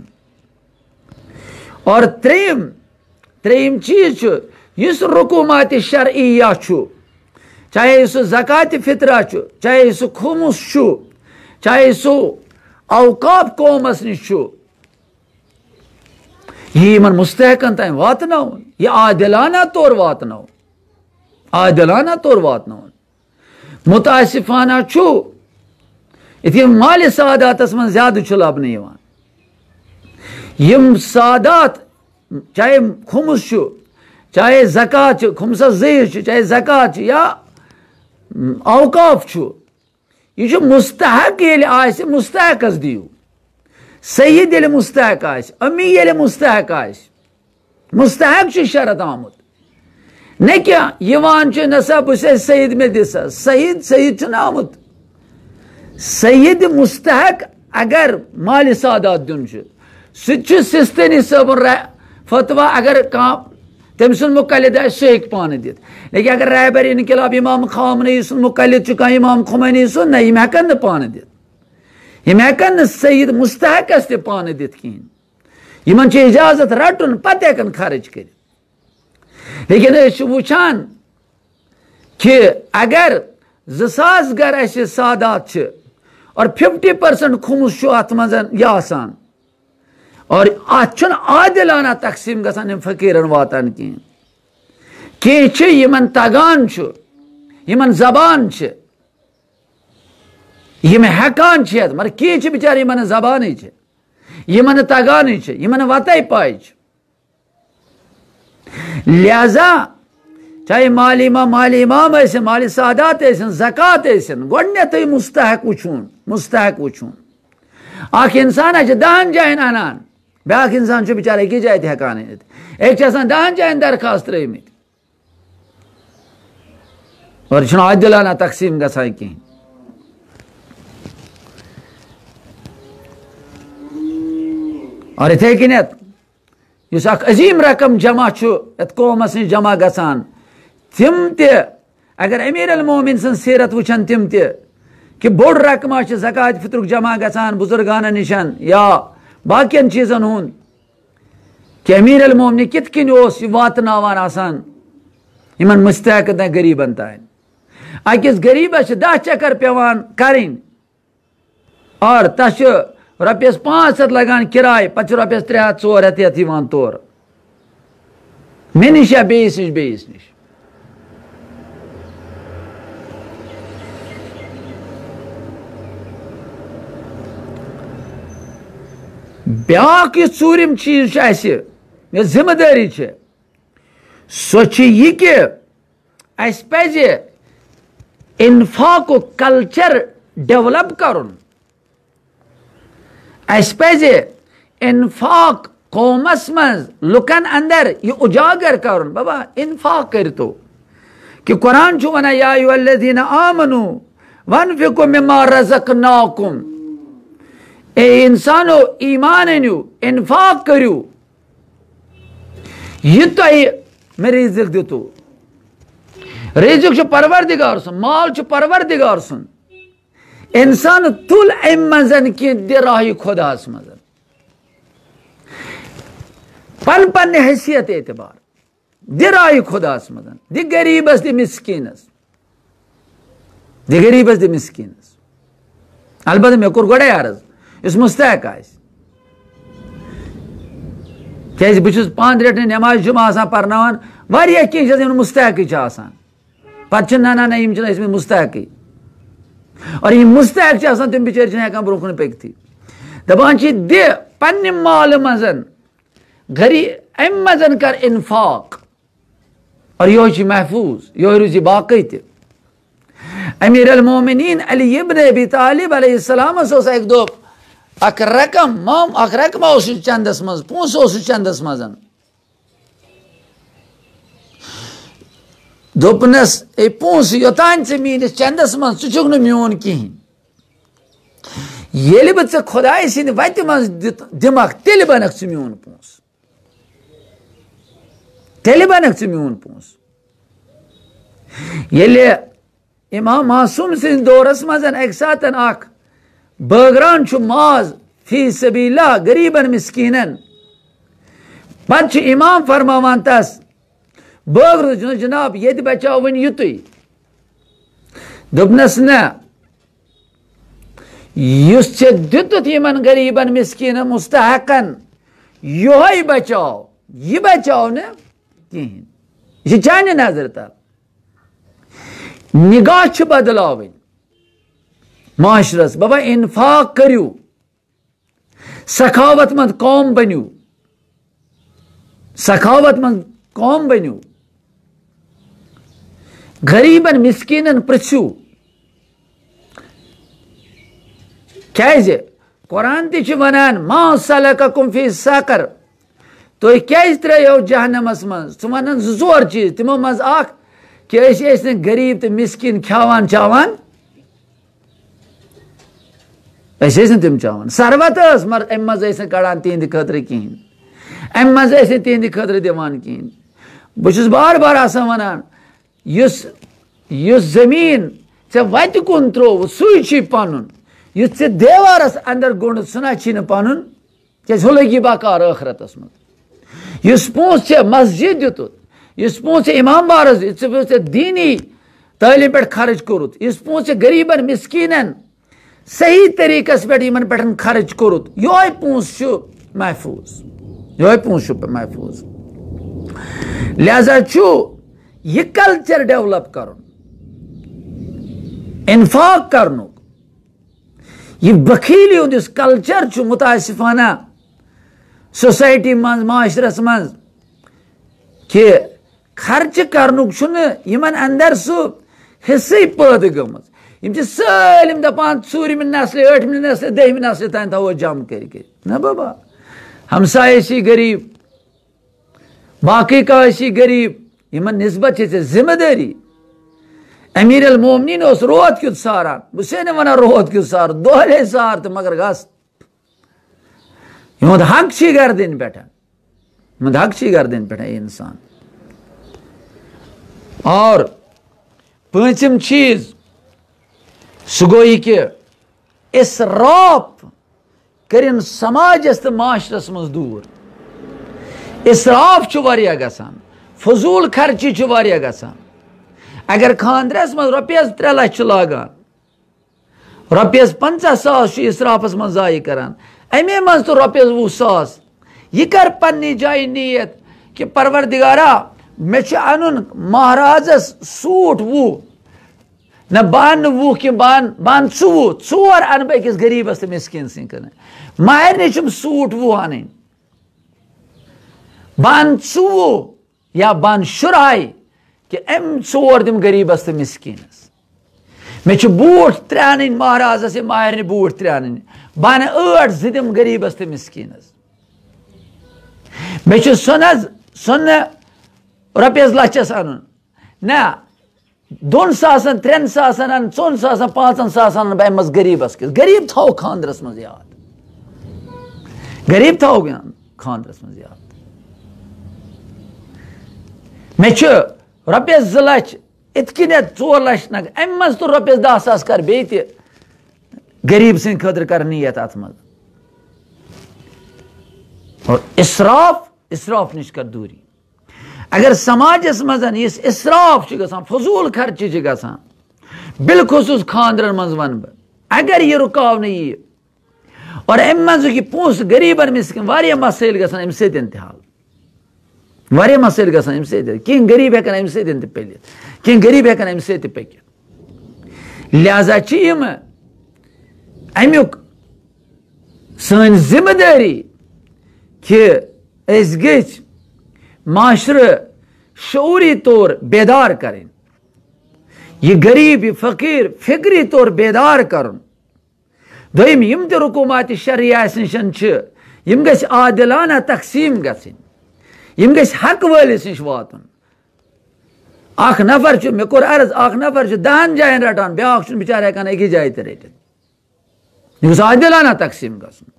اور ترٛیٚیِم، ترٛیٚیِم چیٖز چھُ، یُس رقوٗمات شرعیہ چھُ، چاہے سُہ زکات فطرہ چھُ، چاہے سُہ خمس چھُ، چاہے سُہ اوقاف قومس نِش چھُ، یہِ یِمن مستحقن تام واتناوُن، یہِ عادلانہ طور واتناوُن، عادلانہ طور واتناوُن۔ متاسفانہ چھُ، یِتھ یِم مالِ ساداتس منٛز زیادٕ چھُ لبنہٕ یِوان۔ یِم سادات، چاہے خمس چھُ، چاہے زکات چھُ، خمسس زٕ حصہٕ چھُ، چاہے زکات چھُ یا اوقاف چھُ، یہِ چھُ مستحق ییٚلہِ آسہِ، مستحقس دِیِو۔ سید ییٚلہِ مستحق آسہِ، امی ییٚلہِ مستحق آسہِ، مستحق چھُ شرط آمُت۔ نہ کینٛہہ، یِوان چھُ، "نہ سا، بہٕ چھُسے سید، مےٚ دِ سا۔" سید، سید چھُنہٕ آمُت۔ سید مستحق اگر مالِ سادات دیُن چھُ، سُہ تہِ چھُ سِستٲنی صٲبُن را-، فتویٰ۔ اگر کانٛہہ تٔمۍ سُنٛد مُقلِد آسہِ، سُہ ہیٚکہِ پانہٕ دِتھ۔ لیکن اگر رہبر انقلاب امام خامنہی سُنٛد مُقلِد چھُ کانٛہہ امام خمینی سُنٛد، نہ، یِم ہٮ۪کن نہٕ پانہٕ دِتھ۔ یِم ہٮ۪کن نہٕ سید مستحقس تہِ پانہٕ دِتھ کِہیٖنۍ۔ یِمن چھُ اجازت رٹُن، پتہٕ ہٮ۪کن خرٕچ کٔرِتھ۔ لیکن أسۍ چھِ وٕچھان کہِ اگر زٕ ساس گرٕ اَسہِ سادات چھِ اور ففٹی پرسنٹ خمس چھُ اَتھ منٛز یہِ آسان، اور اَتھ چھُنہٕ عادلانہ تقسیٖم گژھان، یِم فقیٖرن واتان کِہیٖنۍ۔ کینٛہہ چھِ یِمن تگان چھُ، یِمن زبان چھِ، یِم ہٮ۪کان چھِ ہٮ۪تھ، مگر کینٛہہ چھِ بِچارٕ یِمن نہٕ زبانٕے چھِ، یِمن نہٕ تگانٕے چھِ، یِمن نہٕ وَتَے پَے چھِ۔ لہذا چاہے مالِ امام، مالِ امام ٲسِن، مالِ سادات ٲسِن، زکات ٲسِن، گۄڈٕنٮ۪تھٕے مستحق وٕچھُن، مستحق وٕچھُن۔ اکھ انسان چھُ دہن جاین انان، بیاکھ انسان چھُ بِچارٕ أکِس جایہِ تہِ ہٮ۪کان أنِتھ، أکۍ چھِ آسان دہن جاین درخواست ترٲومٕتۍ۔ اور یہِ چھُنہٕ عادلانہ تقسیٖم گژھان کِہیٖنۍ۔ اور یِتھَے کٔنٮ۪تھ یُس اکھ عظیٖم رقم جمع چھُ یَتھ قومَس نِش جمع گژھان، تِم تہِ اگر امیر المومن سٕنٛز سیرت وٕچھن تِم تہِ، کہِ بوٚڑ رقمہ چھِ زکوٰۃ فطرُک جمع گژھان بزرگانن نِشن یا باقین چیٖزن ہُنٛد، کہِ امیر المومنی کِتھ کٔنۍ اوس یہِ واتناوان آسان یِمن مستحقن تام، غریٖبن تام۔ أکِس غریٖبس چھِ دَہ چکر پٮ۪وان کرٕنۍ، اور تس چھِ رۄپیس پانٛژھ ہتھ لگان کِراے، پتہٕ چھِ رۄپیس ترٛےٚ ہتھ، ژور ہتھ ہٮ۪تھ یِوان تورٕ۔ مےٚ نِش یا بیٚیِس نِش، بیٚیِس نِش۔ بیٛاکھ یُس ژوٗرِم چیٖز چھُ اَسہِ، یۄس ذمہٕ دٲری چھِ، سۄ چھِ یہِ کہِ اَسہِ پَزِ انفاقُک culture develop کرُن۔ اَسہِ پَزِ انفاق قومس منٛز، لُکن اندر یہِ اُجاگر کرُن، بابا، انفاق کٔرتو۔ کہِ قرآن چھُ ونان، "یا ایھا الذین آمنو وانفقوا مما رزقناکم"، اے انسانو، ایمان أنِو، انفاق کٔرِو، یہِ تۄہہِ مےٚ رزق دِتو۔ رزق چھُ پروردگار سُنٛد، مال چھُ پروردگار سُنٛد۔ انسان تُل امہِ منٛز کینٛہہ، دِ راہہِ خۄداہس منٛز۔ پن پننہِ حیثیت اعتبار، دِ راہہِ خۄداہس منٛز، دِ غریٖبس، دِ مسکیٖنس، دِ غریٖبس، دِ مسکیٖنس۔ البتہ مےٚ کوٚر گۄڈے عرض، یُس مستحق آسہِ۔ کیازِ بہٕ چھُس پانہٕ رٮ۪ٹھٕ نٮ۪ماز جمعہ آسان پرناوان، واریاہ کینٛہہ چھِ آسان یِم مستحقٕے چھِ آسان۔ پتہٕ چھِ نہ، نہ، نہ، یِم چھِنہٕ ٲسمٕتۍ مستحقٕے۔ اور یِم مستحق چھِ آسان، تِم بِچٲرۍ چھِنہٕ ہٮ۪کان برونٛہہ کُن پٔکتھٕے۔ دپان چھِ، دِ پننہِ مالہٕ منٛز، غری-، امہِ منٛز کر انفاق۔ اور یِہوٚے چھُ محفوظ، یِہوٚے روزِ باقٕے تہِ۔ امیر المومنین علی ابن ابی طالب علیہ السلامس اوس اکہِ دۄہ اکھ رقم، مام-، اکھ رقمہ اوس یہِ چندس منٛز، پونٛسہٕ اوس یہِ چندس منٛز۔ دوٚپنس، "اے پونٛسہٕ، یوٚتام ژٕ میٲنِس چندس منٛز، ژٕ چھُکھ نہٕ میون کِہیٖنۍ۔ ییٚلہِ بہٕ ژےٚ خۄداے سٕنٛدِ وتہِ منٛز دِت-، دِمکھ، تیٚلہِ بنکھ ژٕ میون پونٛسہٕ۔" تیٚلہِ بنکھ ژٕ میون پونٛسہٕ۔ ییٚلہِ امام معصوم سٕنٛدِس دورس منٛز اکہِ ساتہٕ اکھ بٲگراوان چھُ ماز فی سبیل اللہ غریٖبن مسکیٖنن، پتہٕ چھُ امام فرماوان تس، بٲگرو، جناب، ییٚتہِ بچاو وۄنۍ یُتُے۔ دوٚپنَس، نہ، یُس ژےٚ دیُتُتھ یِمن غریٖبن مسکیٖنن مستحقن، یِہوٚے بچاو، یہِ بچاو نہٕ کِہیٖنۍ۔ یہِ چھِ چانہِ نظرِ تل۔ نگاہ چھِ بدلاوٕنۍ معاشرس۔ بابا، انفاق کٔرِو، سخاوت مند قوم بٔنِو، سخاوت مند قوم بٔنِو، غریبن مسکیٖنن پرژھِو۔ کیازِ؟ قرآن تہِ چھُ ونان، "ما سلککم فی سقر"، تُہۍ کیازِ ترٲیو جہنمس منٛز؟ ژٕ ونان زٕ ژور چیٖز، تِمو منٛز اکھ کہِ أسۍ ٲسۍ نہٕ غریب تہٕ مسکیٖن کھیاوان چاوان، أسۍ ٲسۍ نہٕ تِم چاوان۔ ثروت ٲس، مگر امہِ منٛز ٲسۍ نہٕ کڑان تِہنٛدِ خٲطرٕ کِہینۍ، امہِ منٛز ٲسۍ نہٕ تِہنٛدِ خٲطرٕ دِوان کِہینۍ۔ بہٕ چھُس بار بار آسان ونان، یُس یُس زٔمیٖن ژےٚ وتہِ کُن ترووُتھ، سُے چھُے پنُن۔ یُس ژےٚ دیوارس اندر گوٚنڈُتھ، سُہ نہ چھُے نہٕ پنُن، کیازِ ہُہ لگی بکار ٲخرتس منٛز۔ یُس پونٛسہٕ ژےٚ مسجد دیُتُتھ، یُس پونٛسہٕ ژےٚ امام بارس دیُت، ژےٚ پونٛسہٕ ژےٚ دینی تعلیٖم پٮ۪ٹھ خرٕچ کوٚرُتھ، یُس پونٛسہٕ ژےٚ غریٖبن مسکیٖنن صحیح طریٖقس پٮ۪ٹھ یِمن پٮ۪ٹھ خرٕچ کوٚرُتھ، یِہوٚے پونٛسہٕ چھُ محفوٗظ، یِہوٚے پونٛسہٕ چھُ محفوٗظ۔ لہذا چھُ یہِ culture develop کرُن، انفاق کرنُک۔ یہِ بخیلی ہُنٛد یُس culture چھُ متاسفانہ society منٛز، معاشرس منٛز، کہِ خرچہٕ کرنُک چھُنہٕ یِمن اندر سُہ حصہٕ پٲدٕ گٔمٕژ۔ یِم چھِ سٲلِم دپان، ژوٗرِمہِ نسلہِ، ٲٹھمہِ نسلہِ، دٔہمہِ نسلہِ تام تھاوو جمع کٔرۍ کٔرۍ۔ نہ بابا، ہمسایہِ ٲسی غریٖب، باقٕے کانٛہہ ٲسی غریٖب، یِمن نسبت چھِ ژےٚ ذمہٕ دٲری۔ امیر المومنین اوس روت کیُتھ ساران، بہٕ چھُسے نہٕ ونان روت کیُتھ سار، دۄہلے سار تہٕ مگر گژھ۔ یِہُنٛد حق چھُے گردن پٮ۪ٹھ، یِہُنٛد حق چھُے گردن پٮ۪ٹھ، اے انسان۔ اور پوٗنٛژِم چیٖز، سُہ گوٚو یہِ کہِ اسراف کٔرِن سماجس تہٕ معاشرس منٛز دوٗر۔ اسراف چھُ واریاہ گژھان، فضوٗل خرچی چھِ واریاہ گژھان۔ اگر خانٛدرس منٛز رۄپیس ترٛےٚ لچھ چھِ لاگان، رۄپیس پنٛژاہ ساس چھُ اسرافس منٛز ضایع کران، اَمے منٛز تہٕ رۄپیس وُہ ساس۔ یہِ کر پننہِ جایہِ نیت کہِ پروردگارا، مےٚ چھُ انُن مہرازس سوٗٹ وُہ، نہ بہٕ انہٕ نہٕ وُہ کینٛہہ، بہٕ انہٕ، بہٕ انہٕ ژوٚوُہ، ژور انہٕ بہٕ أکِس غریٖبس تہٕ مسکیٖن سٕنٛدِ خٲطرٕ۔ مہرنہِ چھِم سوٗٹ وُہ انٕنۍ، بہٕ انہٕ ژوٚوُہ۔ یا بہٕ انہٕ شُراہے کہِ أمۍ ژور دِم غریٖبس تہٕ مسکیٖنس۔ مےٚ چھِ بوٗٹھ ترٛےٚ انٕنۍ مہرازس یا مہرنہِ بوٗٹھ ترٛےٚ انٕنۍ، بہٕ انہٕ ٲٹھ، زٕ دِم غریٖبس تہٕ مسکیٖنس۔ مےٚ چھُ سۄنس، سۄنہٕ رۄپیس لچھس انُن۔ نہ، دۄن ساسن، ترٛٮ۪ن ساسن انہٕ، ژۄن ساسن، پانٛژن ساسن انہٕ بہٕ امہِ منٛز غریٖبس کِس۔ غریٖب تھاوو خانٛدرس منٛز یاد۔ غریٖب تھاوو خانٛدرس منٛز یاد۔ مےٚ چھُ رۄپیس زٕ لچھ، اِتھ کٔنٮ۪تھ ژور لچھ نقد، امہِ منٛز تہٕ رۄپیس دَہ ساس کر بیٚیہِ تہِ غریٖب سٕنٛدِ خٲطرٕ کر نیت اتھ منٛز۔ اور اسراف، اسراف نِش کر دوٗری۔ اگر سماجس منٛز یُس اسراف چھُ گژھان، فضوٗل خرچی چھِ گژھان، بالخصوٗص خانٛدرن منٛز ونہٕ بہٕ، اگر یہِ رُکاونہٕ یِیہِ، اور امہِ منٛزُک یہِ پونٛسہٕ غریٖبن مسکیٖن، واریاہ مسٲیل گژھن امہِ سۭتۍ تہِ حل، واریاہ مسٲیل گژھن امہِ سۭتۍ، کینٛہہ غریٖب ہٮ۪کن امہِ سۭتۍ تہِ پٔلِتھ، کینٛہہ غریٖب ہٮ۪کن امہِ سۭتۍ تہِ پٔکِتھ۔ لہذا چھِ یِم امیُک سٲنۍ ذمہٕ دٲری کہِ أسۍ گٔژھۍ معاشرٕ شعوٗری طور بیدار کرٕنۍ، یہِ غریٖب، یہِ فقیٖر فکری طور بیدار کرُن۔ دوٚیِم، یِم تہِ رکوٗمات شرعیہ نِش چھِ، یِم گژھِ عادلانہ تقسیٖم گژھٕنۍ، یِم گژھِ حق وٲلِس نِش واتُن۔ اکھ نفر چھُ، مےٚ کوٚر عرض، اکھ نفر چھُ دَہَن جاین رٹان، بیٛاکھ چھُنہٕ بِچارٕ ہٮ۪کان أکِس جایہِ تہِ رٔٹِتھ۔ یہِ گوٚژھ عادلانہ تقسیٖم گژھُن۔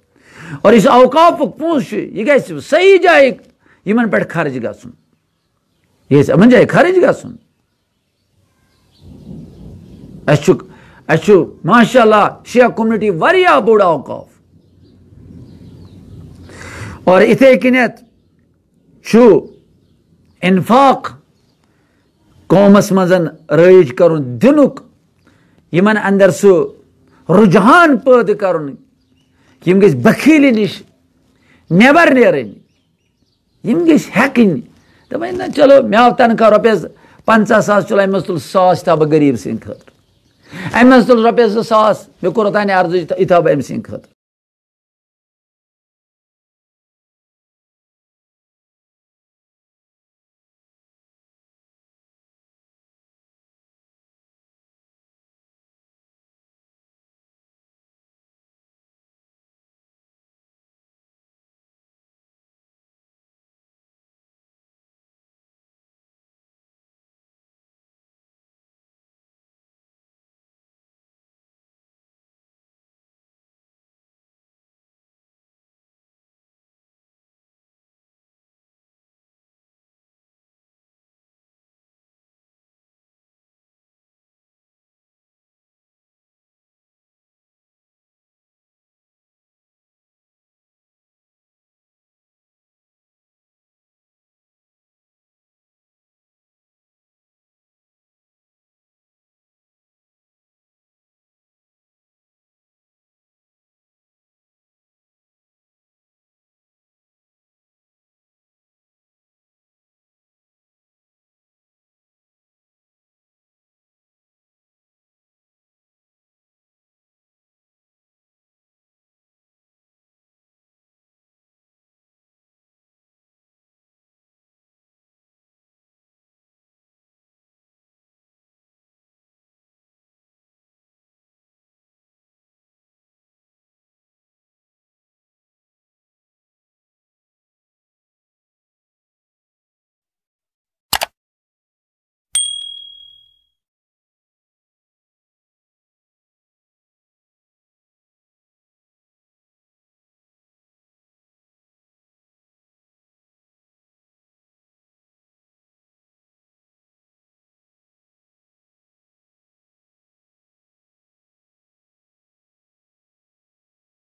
اور یُس اوقافُک پونٛسہٕ چھُ، یہِ گژھِ صحیح جایہِ یِمن پٮ۪ٹھ خرٕچ گژھُن۔ یہِ گژھِ یِمن جایہِ خرٕچ گژھُن۔ اَسہِ چھُ، اَسہِ چھُ ماشاء اللہ شیعہ community واریاہ بوٚڑ اوقاف۔ اور یِتھے کٔنٮ۪تھ چھُ انفاق قومس منٛز رٲیِج کرُن، دِنُک یِمن اندر سُہ رجحان پٲدٕ کرُن، یِم گٔژھۍ بخیلی نِش نٮ۪بر نیرٕنۍ، یِم گٔژھۍ ہٮ۪کٕنۍ۔ دَپان، نہ، چلو، مےٚ آو تنخواہ رۄپیَس پنٛژاہ ساس، چلو، اَمہِ منٛز تُل ساس، تھاو بہٕ غریٖب سٕنٛدِ خٲطرٕ۔ اَمہِ منٛز تُل رۄپیَس زٕ ساس، مےٚ کوٚر اوٚتانۍ عرضہٕ، یہِ تھاو بہٕ أمۍ سٕنٛدِ خٲطرٕ۔